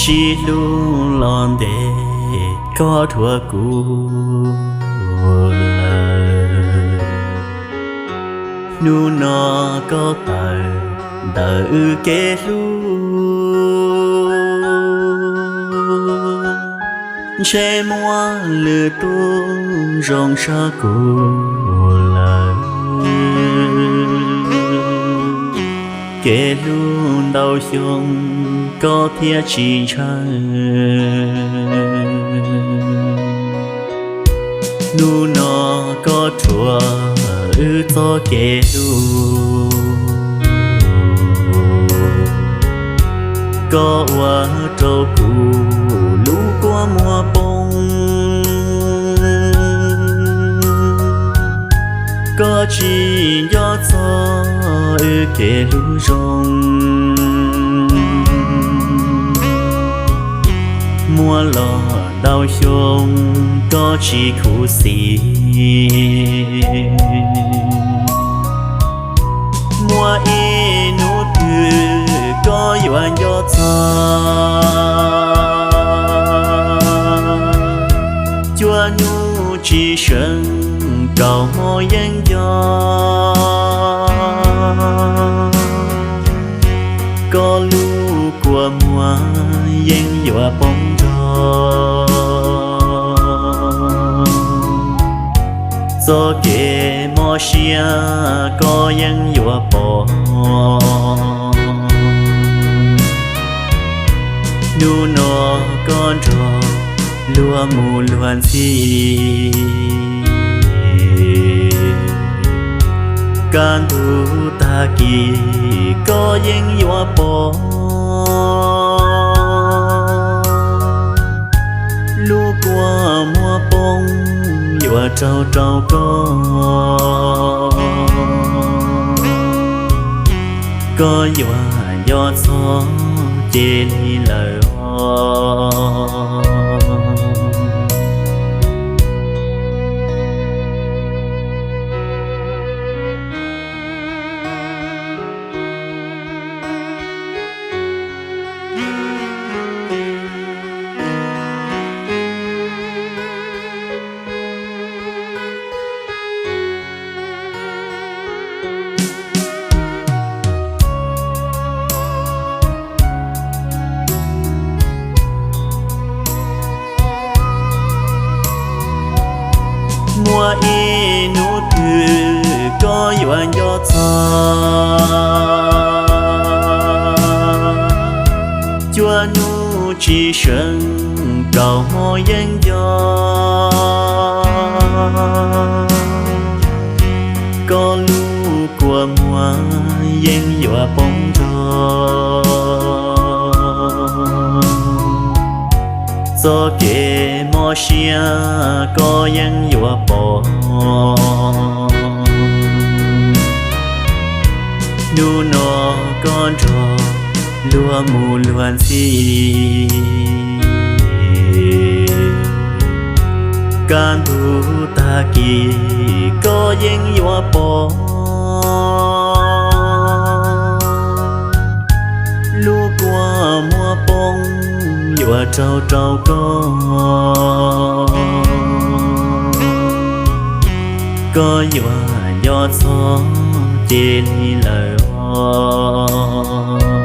Tsis hlub los ntes koj dhuav kuv lawm. Hnub no koj tawm ntawm wb kev hlub, ntshe muaj lwm tus zoo tshaj kuv lawm. Kev hlub ntau xyoo koj thiaj tsis ntshaw. Hnub no koj rhuav wb txoj kev hlub, koj ua rau kuv lub kua muag poob. Koj tsis nco txog wb kev hlub zoo. Muaj los ntau xyoo koj tsis khuv xim. Muaj ib hnub twg koj yuav nco txog. Cua nyuj tsis seev, kaus hmo yeej nco. Koj lub kua muag yeej yuav poob nrog. Txoj kev mob siab koj yeej yuav pom. Hnub no koj nrog luag mus luag ntxhi, kaj ntug tag kis koj yeej yuav pom. Lub kua muag poob yuav raug rau koj. Koj yuav nco txog ces li lawm os. Muaj ib hnub twg koj yuav nco txog. Cua nyuj tsis seev, kaus hmo yeej nco. Koj lub kua muag yeej yuav poob nrog. Txoj kev mob siab koj yeej yuav pom. Hnub no koj nrog luag mus luag ntxhi, kaj ntug tag kis koj yeej yuav pom. Lub kua muag poob yuav raug rau koj. Koj yuav nco txog ces li lawm os.